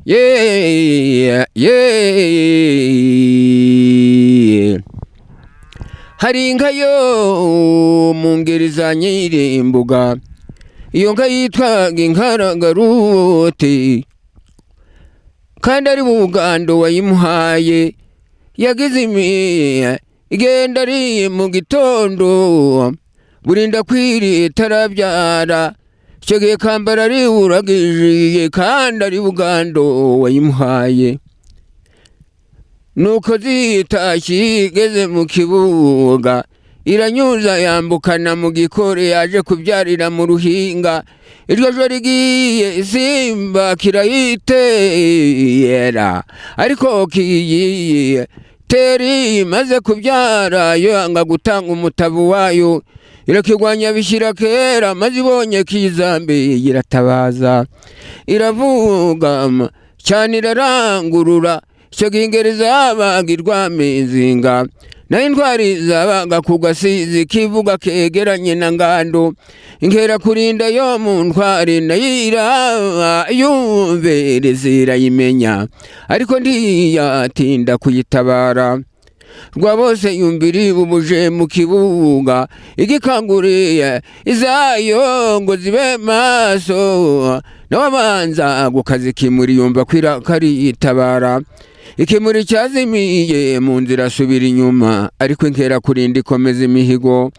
Ye ye, hari inka yo mu ngeri za Nyirimbuga, iyo nka yitwaga Inkaragaruti, kandi ari Bugando wayimuhaye. Yagize imi igenda ari mu gitondo, burinda kwiri itarabyara. Icyo gihe Kambara ari uragije, kandi ari Bugando wayimuhaye. Nuko zitashye, igeze mu kibuga iranyuza, yambukana mu gikore, yaje kubyarira mu ruhinga. Iryo joro rigiye, isimba kirayitera, ariko kiyiye teri imaze kubyara, yo yanga gutanga umutavu wayo, irakigwanya bishyira kera. Maze ibonye kizambi, iratabaza, iravuga cyane, irarangurura. Icyo gihe ingeri zabaga irwamizinga, naho intwari zabaga ku gasizi kivuga kegeranye na Ngando. Inkera kurinda yo mu ntwari nayo iraba yumvereza, irayimenya, ariko ntiyatinda kuyitabara. Rwa bose yumvira ibubuje mu kibuga, igikanguriye izayo ngo zibe maso. Nawe abanza gukaza ikimuri, yumva ko karitabara. Ikimuri cyazimiye mu nzira, asubira inyuma, ariko inkera kurinda ikomeza imihigo.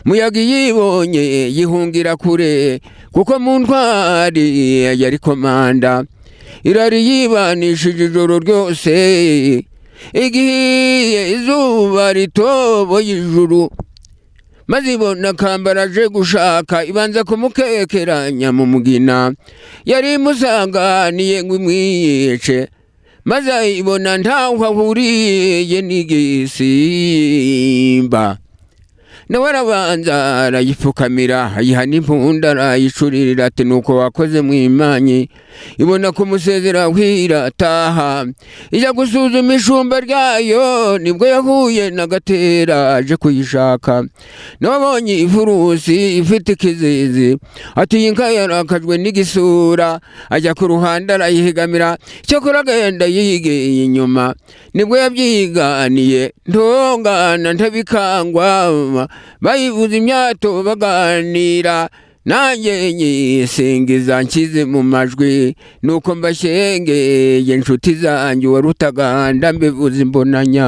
Muyaga iyibonye yihungira kure, kuko mu ntwari yari komanda. Irari yibanishije ijoro ryose, igihe izuba ritoboye ijuru, maze ibona Kambara aje gushaka, ibanza kumukekeranya mu mugina yari imusanganiye ngo imwice, maze ayibona ntaho ahuriye n'igisimba. Nawe arabanza arayipfukamira, ayiha n'impunda, arayicuririra, ati: "Nuko wakoze mwimanyi." Ibona kumusezera, irataha, ijya gusuzuma ishumba ryayo. Nibwo yahuye na Gatera aje kuyishaka. Nawe abonye ifurusi ifite ikizizi, ati: "Iyi nka yarakajwe n'igisura." Ajya ku ruhande arayihigamira, cyakora agenda yigeye inyuma. Nibwo yabyiganiye ntongana ntabikangwa, bayivuza imyato baganira, nanjye nyisingiza nshyize mu majwi. Nuko mbashyengeye inshuti zanjye, wa Rutaganda, mbivuze imbonanya.